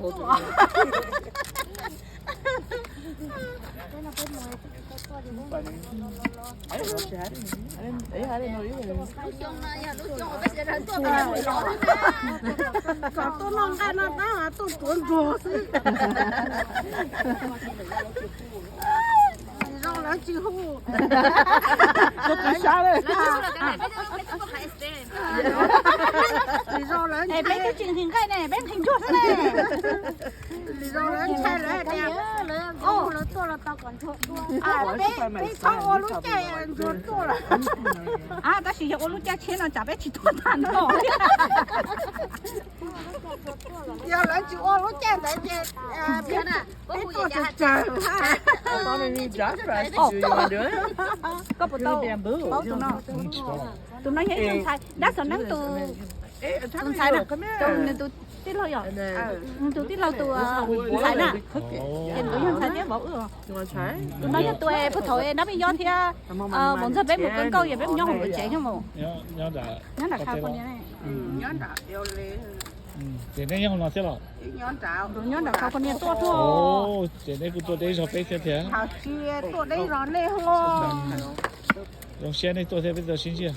Kom tuaj noj nqaij noj dab tuaj tuav nruas xwb. Zoo lawv tsis hu. Zoo lawv, peb twb tsis nqhis nqaij ne, peb nqhis ntsuag xwb ne. Zoo lawv ntshai lawv tias lawv tuaj los tau kom ntsuag tuaj. Peb txhob ua lub caij ntsuag tuaj lawm. Tab sis yog ua lub caij tshiab no tsam peb tsis tuaj tag no. Yog lawv tsis ua lub caij ntawd ces peb tuaj tsawg tsawg. Koj puas tau paub tus no? Tus no yog ib tug ntxhais dab xov neeb tus, tus ntxhais na, tus nws tus tij laug yom, nws tus tij laug tus ntxhais na, ces tus yog ntxhais thiab vauv wb. Tus no yog tus puag thaum dab peb nyob thiab, vauv ntxawg peb mus kawm nkauj yog peb mus nyob hauv npawg tsev xyoo mus. Nyob nram California. Ces neb nyob hauv no thiab los? Nyob nram California tuaj tuaj. Ces neb kuj tuaj deb zog peb thiab tiag. Tuaj deb zog nej hlo. Zoo siab nej tuaj thiab peb tau sib ntsib.